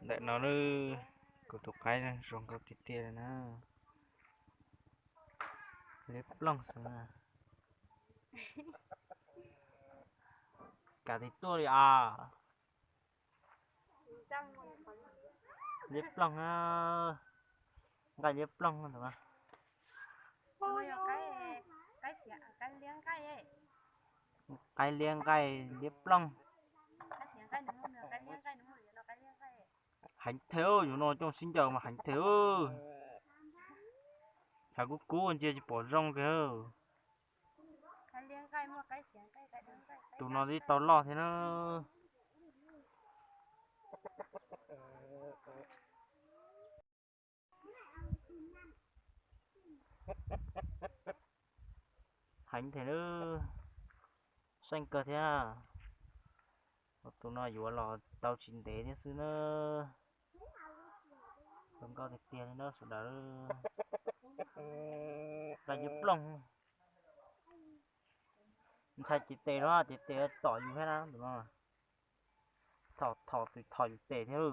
Ntawm no lub, kuv tus qaib zoo nkauj tiag tiag li na. Liab ploog xwb na. Kav tis tuaj li as. Liab ploog, nqaij liab ploog tus no. Qaib liab nqaij liab ploog. Heev thiab, yus no coj sib ncaws mas heev thiab. Tshav kub kub ntsia tsis pom zoo kiag. Tus no twb tau loj thiab na. Heev thiab, seej kawg thiab. Tus no yuav los tau tsis ntev thiab xwb na. Zoo nkauj tiag tiag li na sawv daws. Nqaij liab ploog. Ntshai cev tes no, cev tes tom yus thiab na tus no. Thom thom tus thom yus tes thiab.